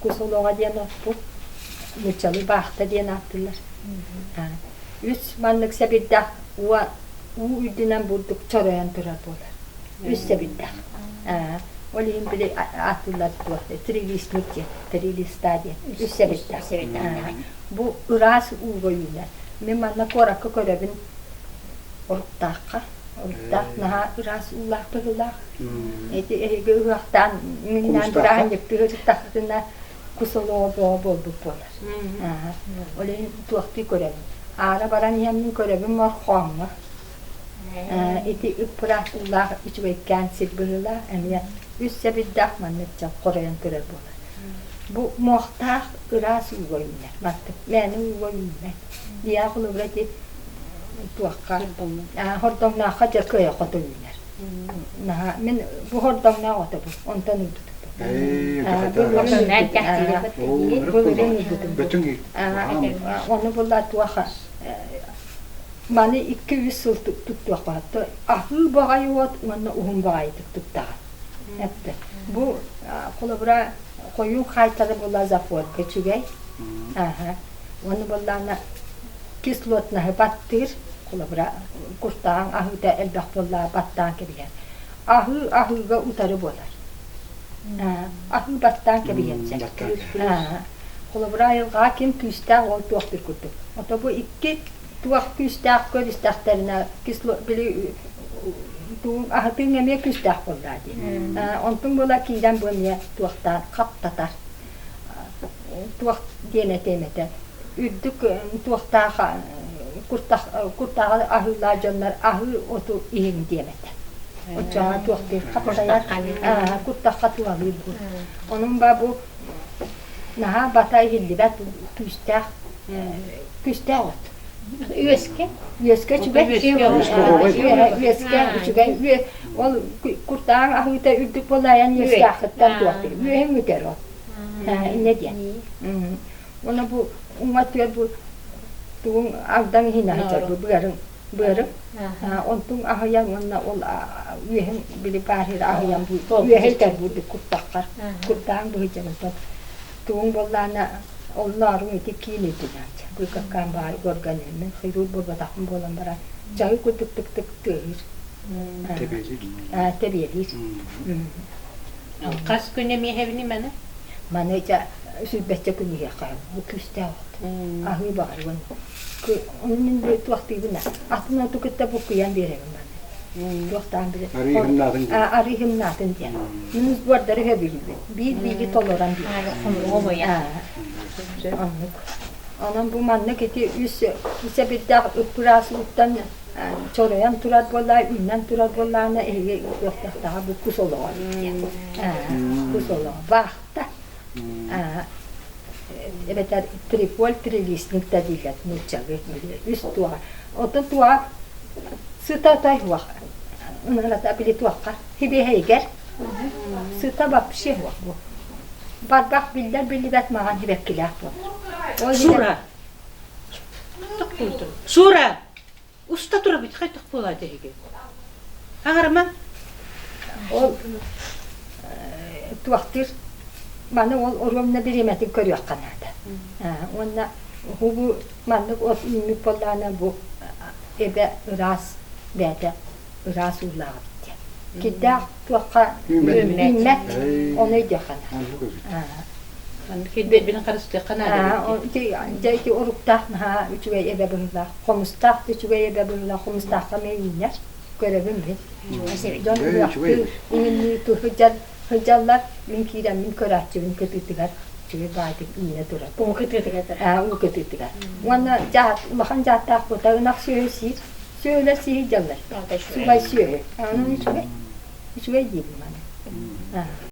Кус олоҕо диэн оппут, нууччалыы баахта диэн ааттыыллар. Үс маннык сэбирдэх уу үрдүнэн бурдук чоройон турар буолар. Үс сэбирдэх. Ол иһин били ааттыыллар туох трилистник диэн, трилиста диэн үс сэбирдэх. Бу ыраас ууга үүнэр. Мин манна куоракка көрөбүн Оруктаахха. Оруктаах наһаа ыраас уулаах быһыылаах. Ити эһиги ыһыахтаан миннээн бырааһынньыктыы сырыттаххытына кус олоҕо бөҕө буолбут буолар. Ол иһин туохтуу көрөбүн. Аара баран иһэммин көрөбүн морхооҥҥо. Ити ыппыраах уулаах үчүгэйкээн сир быһыылаах эмиэ үс сэбирдэх маннык дьон хоройон көрөр буолар. Бу муохтаах ыраас ууга үүнэр. Мантык мээнэ ууга үүммэт. Ийээ холобура ити туохха хордоҥнооххо дьэ кыайа хото үүнэр. Наһаа мин бу хордоҥноох ото бу онтон ылбытым. Былырыын ылбытым. Ону була туоха маны 2-3 сыл туттуохха аһыы баҕайы от уонна уһун баҕайытык туттаҕын. Эттэ. Бу холобура хойуу хаайтары була запорга үчүгэй. Уонна буоллаҕына кислотнаһы баттыыр, холобура, куртаҕыҥ аһыыта элбэх буоллаҕа баттаан кэбиһэр. Аһыы аһыыга утары буолар. Аһыы баттаан кэбиһэр. Холобура, айылҕаҕа ким күүстээх ол туохтуур курдук. Ото бу икки туох күүстээх көрүстэхтэринэ били аһытыыҥ эмиэ күүстээх буоллаа дии. Онтуҥ буола киирэн бу эмиэ туохтаан хаптатар. Туох диэн этиэм этэ, үрдүк туохтаах куртаҕы аһыылаах дьоннор аһыы оту иһиҥ диэм этэ. Оччоҕо туохтуур хаптайар, куртахха туһалыыр бу. Онон ба бу наһаа бата иһиллибэт күүстээх күүстээх от. Үөскэ? Үөскэ үчүгэй. Үөскэ үчүгэй. Ол куртаҕыҥ аһыыта үрдүк буолаайан үөскээххиттэн туохтуур. Үөһүҥ бүтэр ол. Инньэ диэн. Уонна бу уҥа өттүгэр бу тугуҥ алдаҥ иһин аһыйар бу быарыҥ быарыҥ. Онтуҥ аһыйан уонна ол үөһүҥ били баар сири аһыйан бу үөһэ үтэр бурдук куртаххар куртаҕыҥ быһыйдьан тугуҥ буоллаҕына оннооруҥ ити киин үрдүнэн быыкаккаан баар организмын хирург буолбатахпын буолан баран чаһы курдук тык-тык тыаһыыр тэбиэлиир Хас күн эмиэһэбиний маны? Маны дьэ сүүрбэччэ күн иһиэххэ бу күүстээх от. Аһыы баҕарбын. Ону мин туохтуубун атын оту кытта буккуйан биэрэбин маны. Туохтаан билэ. Арыы хымнаатын диэн. Мин сбордары сөбүлүүбүн. Биир биири толорон биэрэр. Оннук. Онон бу маннык ити үс сэбирдэх ыппыраас ууттан чоройон турар буоллаа, үүнэн турар буоллаҕына эһиги туохтахтаҕа бу кус олоҕо диэн. Кус олоҕо. Баахта. Эбэтэр триполь трилистник да дииллэр нууччалыы үс туоҕа. Оттон туоҕа сыта отой суох. Ынырата били туохха хибиэһэйигэр сыта вообще суох бу. Барбах биллэр биллибэт маҕан сибэккилээх буолар. Шура! Шура! Уста турабыт хайдах буолаат эһиги? Аҥарымаҥ. Ол туохтуур маны ол оруомна бириэмэтин көрүөххэ наада. Уонна бу маннык от үүммүт буоллаҕына бу эбэ ыраас бэйэтэ ыраас уулаах эбит диэн. Кирдээх туохха үүммэт, ону өйдүөххэ наада. Кирбэппин харыстыахха наада Дьэ ити уруктаах наһаа үчүгэй эбэ быһыылаах, хомустаах да үчүгэй эбэ быһыылаах, хомустаахха эмиэ үүнэр, көрөбүн мин. Дьон ыһыахтыы, иҥиннии сылдьаллар, мин киирэммин көрөөччүбүн кытыытыгар үчүгэй баайдык үүнэ турар. Уу кытыытыгар. Уу кытыытыгар. Уонна дьаат, улахан дьааттаах буота ынах сүөһү сиир, сүөһүлэр сии сылдьаллар. Субай сүөһү. Онон үчүгэй. Үчүгэй диибин маны.